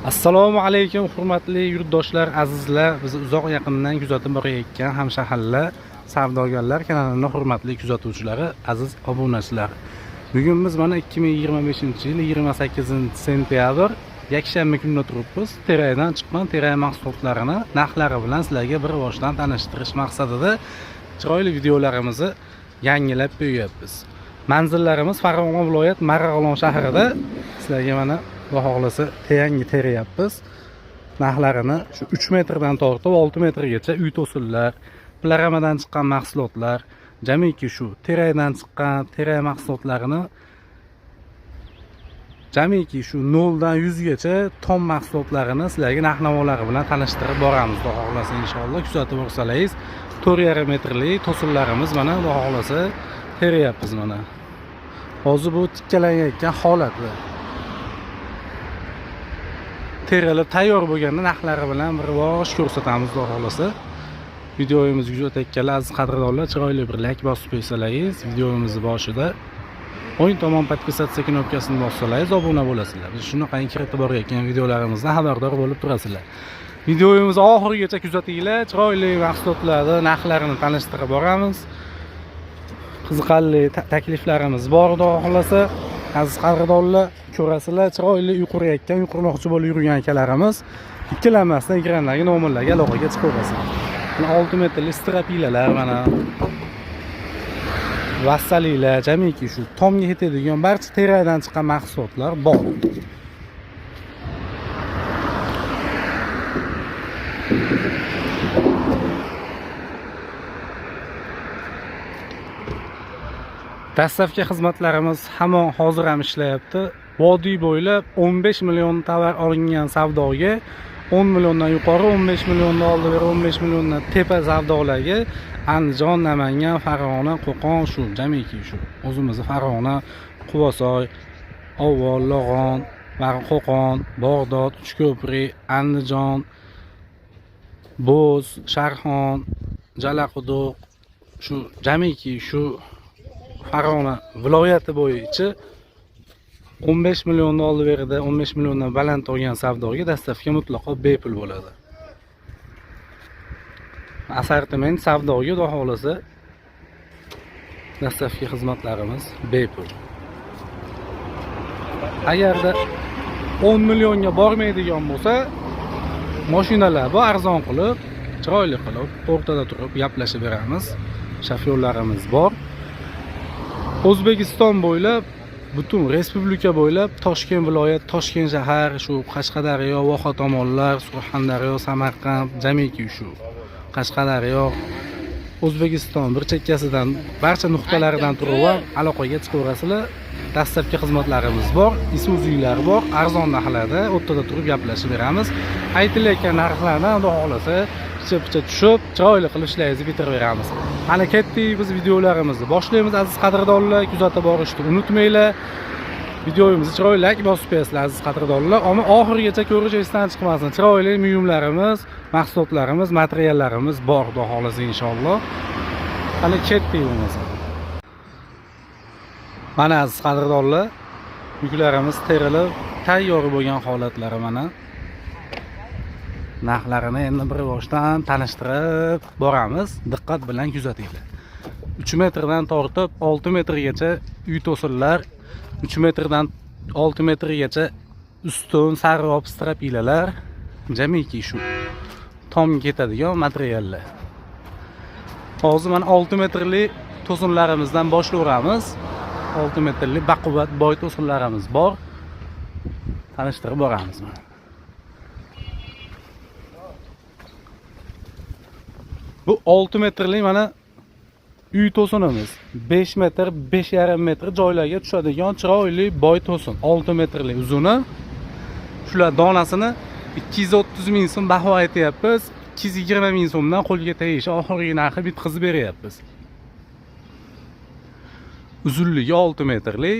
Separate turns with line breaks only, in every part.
Assalomu alaykum, hurmatli yurtdoshlar, azizlar, bizni uzoq yaqindan kuzatib borayotgan hamshaharlar, savdogarlar kanalini hurmatli kuzatuvchilari, aziz obunachilar. Bugun biz mana 2025-yil 28 sentyabr yakshanba kunida turibmiz. Terakdan chiqqan terak mahsulotlarini narxlari bilan sizlarga bir boshdan tanishtirish maqsadida chiroyli videolarimizni yangilab qo'yyapmiz. Manzillarimiz Farg'ona viloyat Marg'ilon shahrida. Sizlarga mana, Xudo xohlasa, yangi teryapmiz. Narxlarini shu 3 metrdan tortib 6 metrgacha uy to'sinlar, pilaramadan chiqqan mahsulotlar, jamiki shu terakdan chiqqan terak mahsulotlarini, jamiki shu 0 dan 100 gacha tom mahsulotlarini sizlarga narx navolari bilan tanishtirib boramiz, Xudo xohlasa, inshaalloh. Kuzatib borsalaringiz, 4,5 metrli to'sinlarimiz mana, Xudo xohlasa, teryapmiz mana. Hozir bu tikkalanayotgan holati. Terilib tayyor bo'lganda narxlari bilan bir bosh ko'rsatamiz, Xudo xohlasa. Videomizni kuzatayotganlar, aziz qadrdonlar, chiroyli bir layk bosib qo'ysalaringiz, videomizni boshida o'ng tomon подписаться knopkasini bossalaringiz, obuna bo'lasizlar. Biz shunaqangi kiritib borayotgan videolarimizdan xabardor bo'lib turasizlar. Videomizni oxirigacha kuzatinglar, chiroyli mahsulotlarni narxlarini tanishtirib boramiz. Qiziqarli takliflarimiz bor, Xudo xohlasa. Aziz qadrdonlar, ko'rasizlar, chiroyli uy qurayotgan, uy qurmoqchi bo'lib yurgan akalarimiz ikkilanmasdan ekrandagi nomerlarga aloqaga chiqaverasizlar. Mana 6 metrli стропила lar, mana vassaliklar, jamiki shu tomga ketadigan barcha terakdan chiqqan mahsulotlar bor. Dastlabki xizmatlarimiz hamon hozir ham ishlayapti. Vodiy bo'ylab 15 million tovar olingan savdoga, 10 milliondan yuqori, 15 milliondan oldi beri 15 milliondan tepa savdolarga Andijon, Namangan, Farg'ona, Qo'qon, shu jamiki shu o'zimizni Farg'ona, Quvasoy, Ovol, Log'on, Qo'qon, Bag'dod, Uchko'prik, Andijon, Bo'z, Sharxon, Jalaquduq, shu jamiki shu Farg'ona viloyati bo'yicha 15 millionni oldi berida 15 milliondan baland olgan savdoga dastlabki mutlaqo bepul bo'ladi. Assortiment savdoga, Xudo xohlasa, dastlabki xizmatlarimiz bepul. Agarda 10 millionga bormaydigan bo'lsa, mashinalar bu arzon qilib, chiroyli qilib, o'rtada turib gaplashib beramiz. Shofyorlarimiz bor. O'zbekiston bo'ylab, butun respublika bo'ylab, Toshkent viloyat, Toshkent shahar, shu Qashqadaryo, Voha tomonlar, Surxondaryo, Samarqand, jamiki shu Qashqadaryo, O'zbekiston bir chekkasidan, barcha nuqtalaridan turib ham aloqaga chiqaverasizlar. Dastlabki xizmatlarimiz bor, Isuzu'lar bor, arzon narxlarda o'rtada turib gaplashib beramiz. Aytilayotgan narxlardan, Xudo xohlasa, picha-picha tushib, chiroyli qilib ishlaringizni bitirib beramiz. Mana ketdik, biz videolarimizni boshlaymiz, aziz qadrdonlar, kuzatib borishni unutmanglar. Videomizni chiroyli like bosib qo'yasizlar, aziz qadrdonlar. Ammo oxirigacha ko'rish esdan chiqmasin. Chiroyli buyumlarimiz, mahsulotlarimiz, materiallarimiz bor, Xudo xohlasa, inshaalloh. Qani ketdik bo'lmasa. Mana, aziz qadrdonlar, yuklarimiz terilib tayyor bo'lgan holatlari mana. Narxlarini endi bir boshdan tanishtirib boramiz. Diqqat bilan kuzatinglar. 3 metrdan tortib 6 metrgacha uy to'sinlar, 3 metrdan 6 metrgacha ustun, sarrob, стропила lar, jamiki shu tomga ketadigan materiallar. Hozir mana 6 metrli to'sinlarimizdan boshlayveramiz. 6 metrli baquvvat boy to'sinlarimiz bor. Tanishtirib boramiz mana. Bu 6 metrli mana uy to'sinimiz. 5 metr, 5,5 metr joylarga tushadigan chiroyli boy to'sin. 6 metrli uzuni. Shular donasini 230 ming so'm baho aytyapmiz. 220 ming so'mdan qo'lga tegishi oxirgi narxi bitkazib beryapmiz. Uzunligi 6 metrli,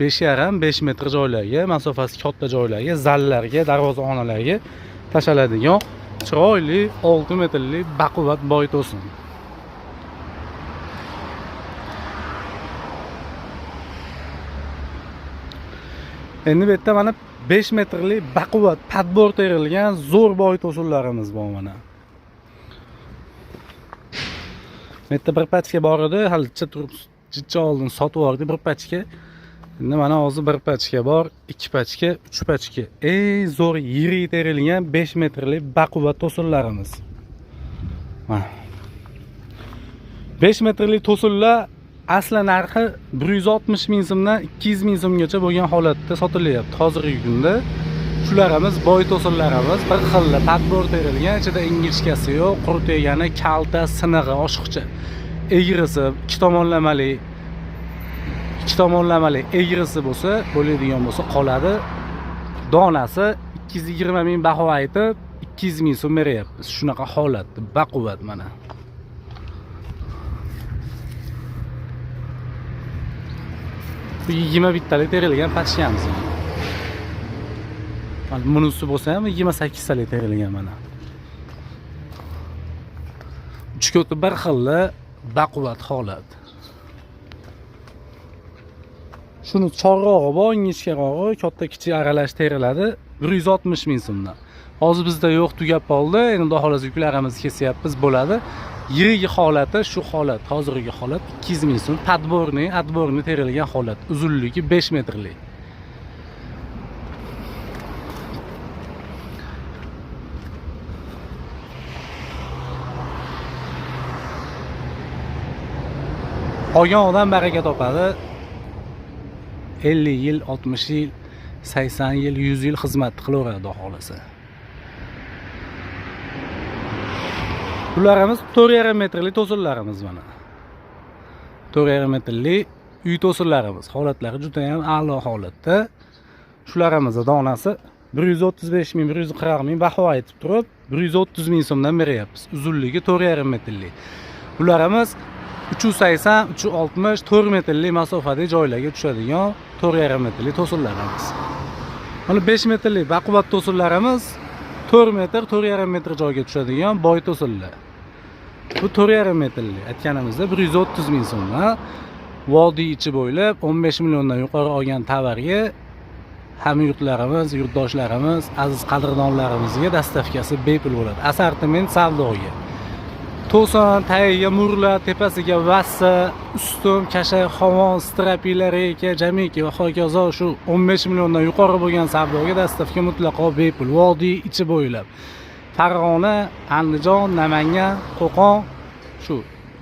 5,5 5 metr joylarga, masofasi katta joylarga, zallarga, darvozaxonalarga tashaladigan chiroyli 6 metrli baquvvat boy to'sin. Endi bu yerda mana 5 metrli baquvvat подбор terilgan zo'r boy to'sinlarimiz bor mana. Bu yerda bir pachka bor edi, halicha turib jicha oldin sotib yubordi bir pachka. Endi mana hozir bir pachka bor, 2 pachka, 3 pachka. Eng zo'r yirik terilgan 5 metrli baquvvat to'sinlarimiz. Mana. 5 metrli to'sinlar asli narxi 160 ming so'mdan 200 ming so'mgacha bo'lgan holatda sotilyapti hozirgi kunda. Shularimiz boy to'sinlarimiz bir xil подбор terilgan, ichida ingichkasi yo'q, qurt yegani, kalta, sinig'i oshiqcha. Egrisi ikki tomonlamali egrisi bo'lsa, bo'ladigan bo'lsa qoladi. Donasi 220 ming baho aytib, 200 ming so'm beryapmiz. Shunaqa holatda baquvvat mana. Bu 21 talik terilgan pachkamiz. Mana bunisi bo'lsa ham 28 talik terilgan mana. Uch ko'ti bir xilli baquvvat holat. Shuni chorrog'i bor, ingichkarog'i, katta kichik aralash teriladi 160 ming so'mdan. Hozir bizda yo'q, tugab qoldi. Endi xudo xohlasa yuklarimizni kesyapmiz, bo'ladi. Yirigi holati shu holat, hozirgi holat 200 ming so'm. Подборный, отборный terilgan holat, uzunligi 5 metrlik. Olgan odam baraka topadi. 50 yil, 60 yil, 80 yil, 100 yil xizmat qilaveradi xudo xohlasa. Bularimiz 4,5 metrli to'sinlarimiz mana. 4,5 metrli uy to'sinlarimiz. Holatlari juda ham a'lo holatda. Shularimizni donasi 135 ming, 140 ming baho aytib turib, 130 ming so'mdan beryapmiz. Uzunligi 4,5 metrli. Bularimiz 380, 360, 4 metrli masofadagi joylarga tushadigan 4,5 metrli to'sinlarimiz. Mana 5 metrli baquvvat to'sinlarimiz 4 metr, 4,5 metr joyga tushadigan boy to'sinlar. Bu 4,5 metrli aytganimizda 130 ming so'mdan vodiy ichi bo'ylab 15 milliondan yuqori olgan tovarga hamma yurtlarimiz, yurtdoshlarimiz, aziz qadrdonlarimizga dastavkasi bepul bo'ladi. Assortiment savdoga. To'sin, tagiga murla, tepasiga vassa, ustun, kasha, xovon, strapila, reyka, jamiki va hokazo shu 15 milliondan yuqori bo'lgan savdoga dastavka mutlaqo bepul. Vodiy ichi bo'ylab. Farg'ona, Andijon, Namangan, Qo'qon shu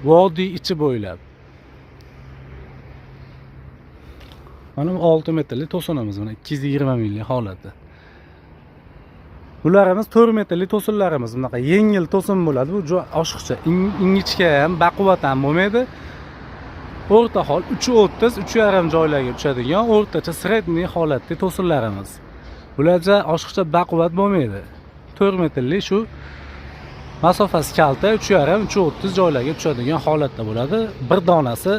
vodiy ichi bo'ylab. Mana bu 6 metrli to'sinimiz mana 220 minglik holati. Bularimiz 4 metrli to'sinlarimiz. Bunaqa yengil to'sin bo'ladi. Bu juda oshiqcha ingichka ham, baquvvat ham bo'lmaydi. O'rta hol 3.30, 3.5 joylarga tushadigan o'rtacha sredniy holatda to'sinlarimiz. Bularcha oshiqcha baquvvat bo'lmaydi. 4 metrli shu masofasi kalta 3.5, 3.30 joylarga tushadigan holatda bo'ladi. Bir donasi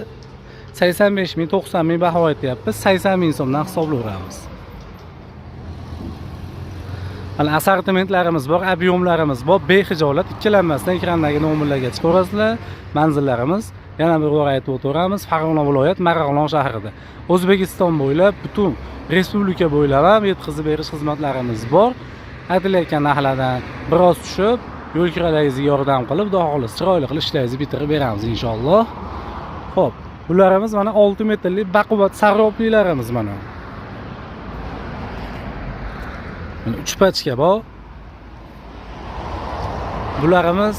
85 ming, 90 ming baho aytyapmiz. 80 ming so'mdan hisoblayveramiz. Mana assortimentlarimiz bor, объемlarimiz bor. Behijolat ikkilanmasdan ekrandagi nomerlarga chiqaverasizlar. Manzillarimiz yana bir bor aytib o'taveramiz. Farg'ona viloyat Marg'ilon shahrida. O'zbekiston bo'ylab, butun respublika bo'ylab ham yetkazib berish xizmatlarimiz bor. Aytilayotgan narxlardan biroz tushib, yo'l kiralaringizga yordam qilib, xudo xohlasa chiroyli qilib ishlaringizni bitirib beramiz inshaalloh. Xo'p, bularimiz mana 6 metrli baquvvat sarroblilarimiz mana. Mana 3 pachka bor. Bularimiz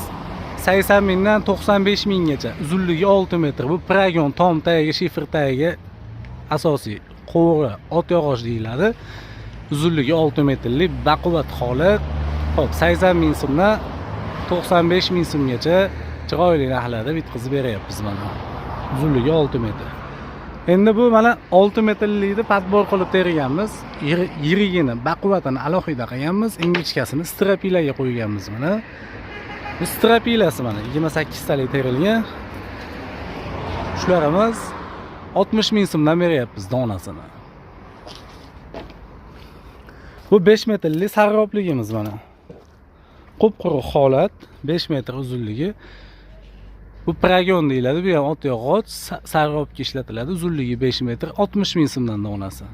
80 mingdan 95 minggacha. Uzunligi 6 metr. Bu pragon tom tagiga, shifr tagiga asosiy qovurg'a, ot yog'och deyiladi. Uzunligi 6 metrli baquvvat holat. Xo'p, 80 ming so'mdan 95 ming so'mgacha chiroyli narxlarda bitkazib beryapmiz mana. Uzunligi 6 metr. Endi bu mana 6 metrlikni подбор qilib terganmiz. Yirigini, baquvvatini alohida qilganmiz, ingichkasini strapilaga qo'yganmiz mana. Bu strapilasi mana 28 talik terilgan. Shularimiz 60 ming so'mdan beryapmiz donasini. Bu 5 metrli sarrobligimiz mana. Qup-quruq holat, 5 metr uzunligi. Bu pragon deyiladi, bu ham ot yog'och, sarrobga ishlatiladi. Uzunligi 5 metr, 60 ming so'mdan donasi.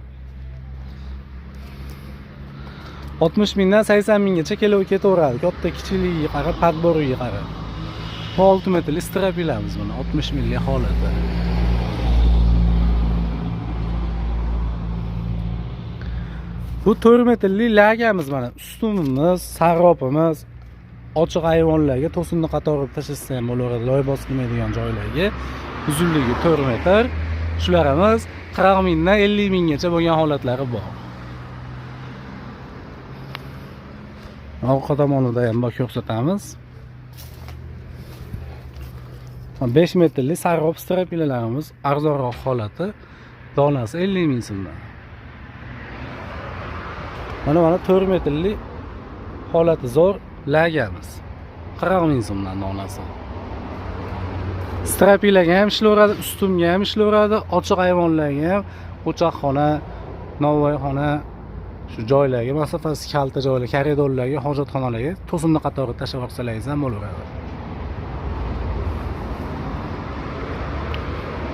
60 mingdan 80 minggacha kelib ketaveradi. Katta kichikligiga qarab, подбор iga qarab. Bu 6 metrli стропила miz mana 60 minglik holati. Bu 4 metrli lagamiz mana. Ustunimiz, sarropimiz ochiq ayvonlarga to'sinni qatorib tashlasa ham bo'laveradi, loy bosmaydigan joylarga. Uzunligi 4 metr. Shularimiz 40 mingdan 50 minggacha bo'lgan holatlari bor. Orqa tomonida ham bor, ko'rsatamiz. 5 metrli sarrop стропила larimiz arzonroq holati, donasi 50 ming so'mdan. Mana 4 metrli holati zo'r lagamiz. 40 ming so'mdan donasi. Стропила ga ham ishlayveradi, ustunga ham ishlayveradi, ochiq ayvonlarga ham, o'choqxona, novvoyxona shu joylarga, masofasi kalta joylar, koridorlarga, hojatxonalarga to'sinni qatori tashlab olsalaringiz ham bo'laveradi.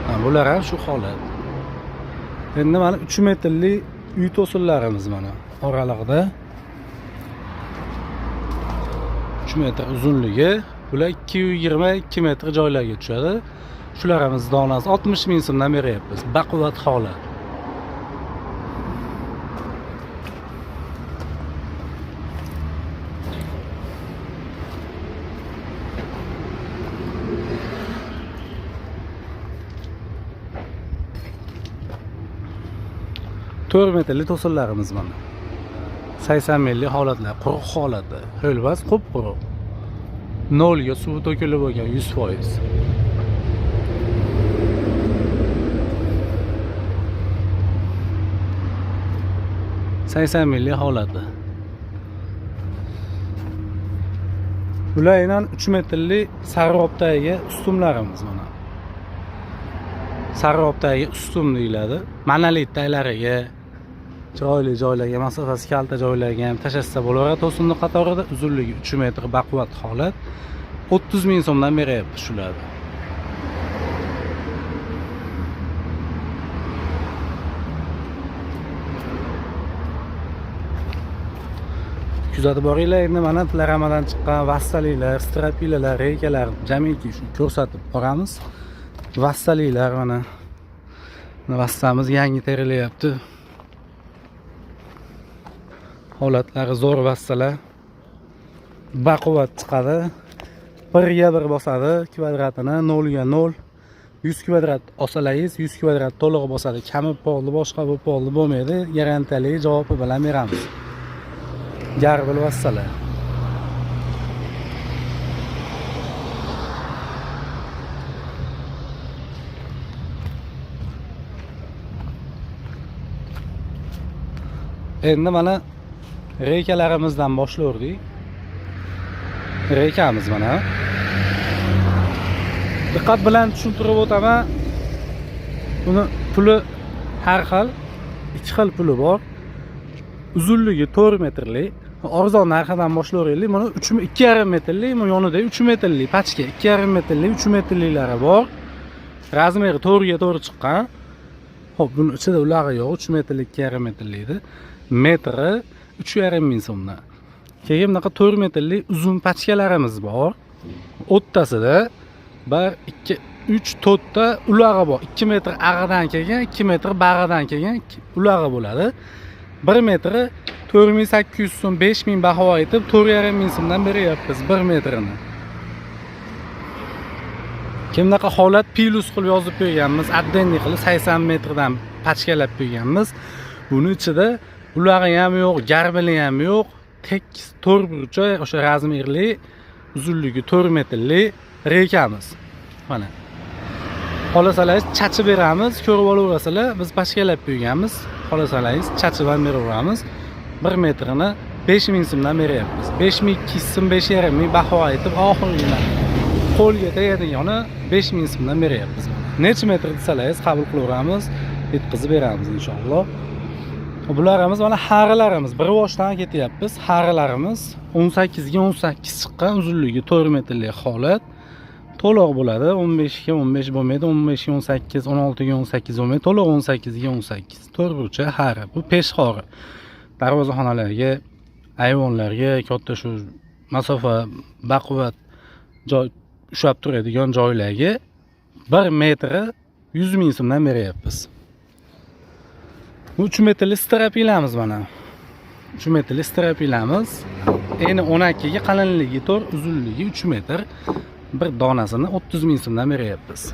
Ha, bular ham shu holat. Endi mana 3 metrli uy to'sinlarimiz mana oralig'ida 3 metr uzunligi, bular 222 metr joylarga tushadi. Shularimiz donasi 60 ming so'mdan beryapmiz. Baquvvat holat. To'rt metrli to'sinlarimiz mana. 80 minglik holatlar, quruq holati. Ho'lbas qup-quruq. Nolga suvi to'kilib bo'lgan 100%. 80 minglik holati. Bular aynan 3 metrli sarrobdagi ustunlarimiz mana. Sarrobdagi ustun deyiladi. Monolit taglariga, chiroyli joylarga, masofasi kalta joylarga ham tashlasa bo'laveradi to'sinni qatorida. Uzunligi 3 metr baquvvat holat. 30 ming so'mdan beryapmiz shularni. Kuzatib boringlar. Endi mana pilaramadan chiqqan vassaliklar, стропила lar, reykalar jamiki shu ko'rsatib boramiz. Vassaliklar mana. Mana vassamiz yangi terilyapti. Holatlari zo'r vassalar. Baquvvat chiqadi. 1ga 1 bosadi kvadratini, 0ga 0. 100 kvadrat olsangiz, 100 kvadrat to'liq bosadi. Kami polni, boshqa bu polni bo'lmaydi. Garantiyali javobi bilan beramiz. Garbil vassalar. Endi mana reykalarimizdan boshlayverdik. Reykamiz mana. Diqqat bilan tushuntirib o'taman. Buni puli har xil, ikki xil puli bor. Uzunligi 4 metrli, arzon narxidan boshlayveraylik. Buni 2,5 metrli, bu yonida 3 metrli pachka, 2,5 metrli, 3 metrliklari bor. Размер i 4ga 4 chiqqan. Xo'p, buni ichida ulag'i yo'q, 3 metrli, 2,5 metrli edi. Metri 3,5 ming so'mdan. Keyin bunaqa 4 metrli uzun pachkalarimiz bor. O'ttasida 1 2 3 4 ta ulag'i bor. 2 metr ag'idan kelgan, 2 metr bag'idan kelgan ulag'i bo'ladi. 1 metri 4800 so'm, 5000 baho aytib 4,5 ming so'mdan beryapmiz 1 metrini. Kim bunaqa holat плюс qilib yozib qo'yganmiz, отдельный qilib 80 metrdan pachkalab qo'yganmiz. Buni ichida ulag'i ham yo'q, garbili ham yo'q. Tekis to'rt burchak o'sha размер li, uzunligi 4 metrli reykamiz. Mana. Xohlasalaringiz chachib beramiz, ko'rib olaverasizlar. Biz pachkalab qo'yganmiz. Xohlasalaringiz chachib ham beraveramiz. 1 metrini 5000 so'mdan beryapmiz. 5200 so'm, 5,5 ming baho aytib, oxirgina qo'lga tegadigani 5000 so'mdan beryapmiz. Necha metr desalaringiz qabul qilaveramiz, yetkazib beramiz inshaalloh. Bularimiz mana harilarimiz, bir voshdan ketyapmiz. Harilarimiz 18 ga 18 chiqqan, uzunligi 4 metrlik holat. To'liq bo'ladi. 15 ga 15 bo'lmaydi, 15 ga 18, 16 ga 18 bo'lmaydi. To'liq 18 ga 18. To'rt burchak hari. Bu peshxori. Darvozaxonalarga, Ayvonlarga katta shu masofa baquvvat joy ushlab turadigan joylarga 1 metri 100 ming so'mdan beryapmiz. Bu 3 metrli stropilamiz mana. 3 metrli stropilamiz. Eni 12 ga, qalinligi 4, uzunligi 3 metr. Bir donasini 30 ming so'mdan beryapmiz.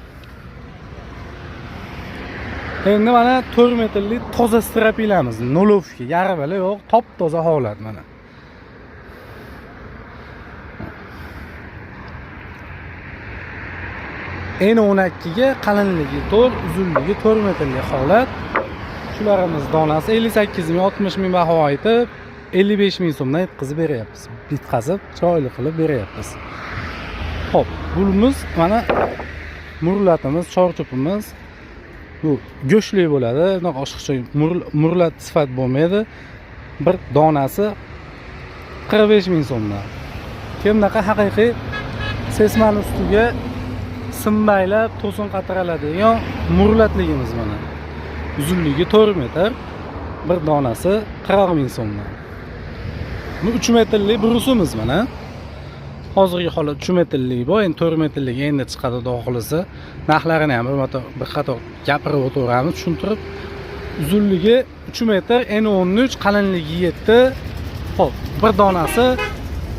Endi mana 4 metrli toza stropilamiz. Nolovka, yarmala yo'q, top toza holat mana. Eni 12 ga, qalinligi 4, uzunligi 4 metrli holat. Shularimiz donasi 58 ming, 60 ming baho aytib, 55 ming so'mdan yetkazib beryapmiz. Bitqazib, chiroyli qilib beryapmiz. Xo'p, bulimiz mana murlatimiz, chorchopimiz bu go'shtli bo'ladi. Bunaqa oshiqcha murlat sifat bo'lmaydi. Bir donasi 45 ming so'mdan. Kim bunaqa haqiqiy sesmani ustiga simbaylab to'sin qatiraladigan murlatligimiz mana. Uzunligi 4 metr, bir donasi 40 ming so'mdan. Bu 3 metrli brusimiz mana. Hozirgi holat 3 metrli bu, endi 4 metrlik endi chiqadi xudo xohlasa. Narxlarini ham bir qator gapirib o'taveramiz, tushuntirib. Uzunligi 3 metr, eni 13, qalinligi 7. Xo'p, bir donasi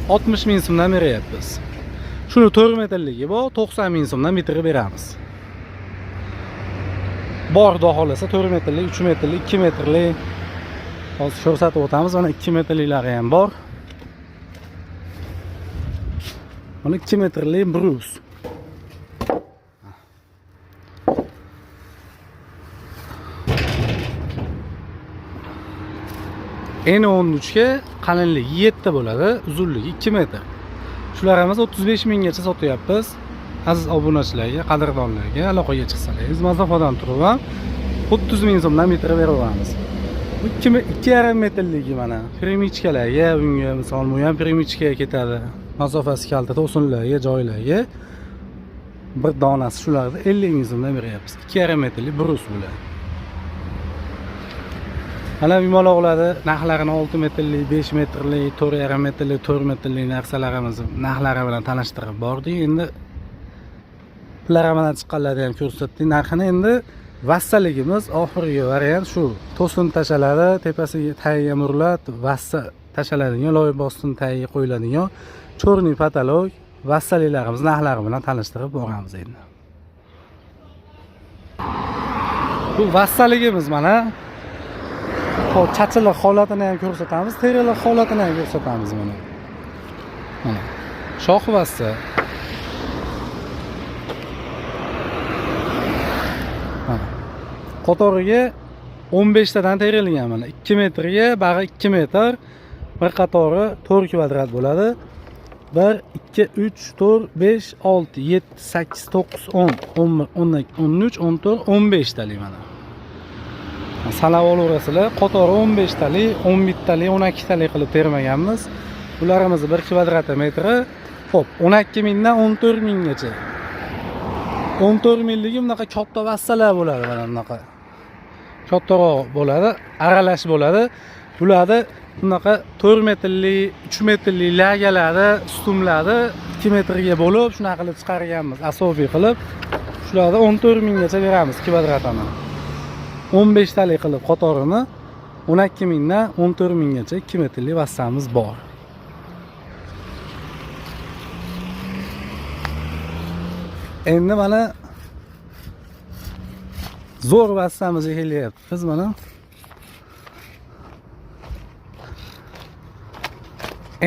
60 ming so'mdan beryapmiz. Shuni 4 metrligi bu, 90 ming so'mdan bitirib beramiz. Bor xudo xohlasa 4 metrli, 3 metrli, 2 metrli hozir ko'rsatib o'tamiz. Mana 2 metrliklari ham bor. Mana 2 metrli brus. Eni 13 ga, qalinligi 7 bo'ladi, uzunligi 2 metr. Shularimiz 35 minggacha sotyapmiz. Aziz obunachilarga, qadrdonlarga aloqaga chiqsangiz, masofadan turib ham 30 ming so'mdan bitirib beraveramiz. Bu 2,5 metrligi mana primichkalarga, bunga misol bu ham primichkaga ketadi. Masofasi kalta to'sinlarga, joylarga bir donasi shularni 50 ming so'mdan beryapmiz. 2,5 metrli brus bular. Mana yumaloqlarni narxlarini 6 metrli, 5 metrli, 4,5 metrli, 4 metrli narsalarimizni narxlari bilan tanishtirib bordik. Endi plaramadan chiqqanlarni ham ko'rsatdik. Narxini endi vassaligimiz oxirgi variant shu. To'sin tashaladi, tepasiga tagiga murlat, vassa tashaladigan, loy bostin tagiga qo'yiladigan cho'rniy patolog vassaliklarimiz narxlari bilan tanishtirib boramiz endi. Bu vassaligimiz mana. Xo'p, chachiliq holatini ham ko'rsatamiz, teriliq holatini ham ko'rsatamiz mana. Mana. Shox vassa. Mana. Qatoriga 15 tadan terilgan mana. 2 metrga, bag'i 2 metr. Bir qatori 4 kvadrat bo'ladi. 1 2 3 4 5 6 7 8 9 10 11 12 13 14 15 talik mana. Sanab olaverasizlar. Qatori 15 talik, 11 talik, 12 talik qilib termaganmiz. Bularimiz 1 kvadrat metri. Xo'p, 12 mingdan 14 minggacha. 14 mingligi bunaqa katta vassalar bo'ladi mana bunaqa. Kattaroq bo'ladi, aralash bo'ladi. Bularni bunaqa 4 metrli, 3 metrli lagalarni, ustunlarni 2 metrga bo'lib shunaqa qilib chiqarganmiz, asobiy qilib. Shularni 14 minggacha beramiz kvadratini. 15 talik qilib qatorini 12 mingdan 14 minggacha 2 metrli vassamiz bor. Endi mana zo'r vassamizga kelyapmiz mana.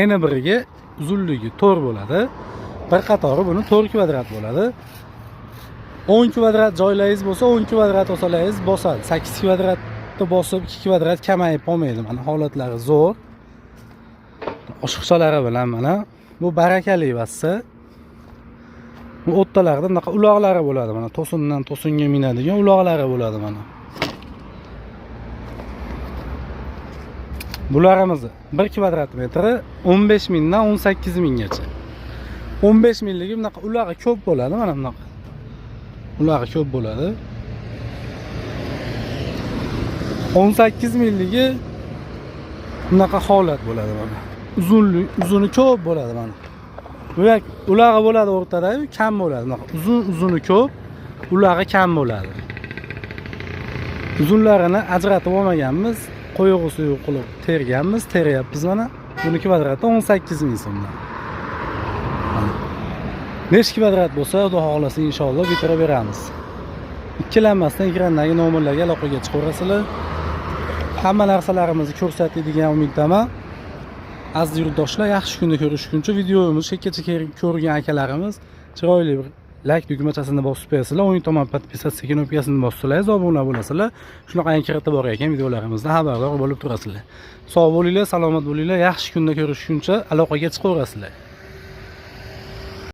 Eni biriga uzunligi 4 bo'ladi. Bir qatori buni 4 kvadrat bo'ladi. 10 kvadrat joylaringiz bo'lsa, 10 kvadrat olsangiz bosadi. 8 kvadratni bosib 2 kvadrat kamayib qolmaydi. Mana holatlari zo'r. Oshiqchalari bilan mana bu barakali vassa. Bu o'ttalarda bunaqa uloqlari bo'ladi mana, to'sindan to'singa minadigan uloqlari bo'ladi mana. Bularimiz 1 kvadrat metri 15 mingdan 18 minggacha. 15 mingligi bunaqa ulog'i ko'p bo'ladi mana bunaqa. Ulog'i ko'p bo'ladi. 18 mingligi Bunaqa holat bo'ladi mana. Uzunlik, uzuni ko'p bo'ladi mana. Bu ulag'i bo'ladi o'rtada, kam bo'ladi. Bunaqa uzun uzuni ko'p, ulag'i kam bo'ladi. Uzunlarini ajratib olmaganmiz, qo'yig'i suyuq qilib terganmiz, teryapmiz mana. Buni kvadrati 18 ming so'mdan. Mana. Nechi kvadrat bo'lsa, Xudo xohlasa inshaalloh bitirib beramiz. Ikkilanmasdan ekrandagi nomerlarga aloqaga chiqaverasizlar. Hamma narsalarimizni ko'rsatdik degan umiddaman. Aziz yurtdoshlar, yaxshi kunda ko'rishguncha videomizni shu yergacha ko'rgan akalarimiz chiroyli bir layk tugmachasini bosib qo'yasizlar, o'ng tomon подписаться knopkasini bossalaringiz obuna bo'lasizlar. Shunaqa kiritib borayotgan videolarimizdan xabardor bo'lib turasizlar. Sog' bo'linglar, salomat bo'linglar, yaxshi kunda ko'rishguncha aloqaga chiqaverasizlar.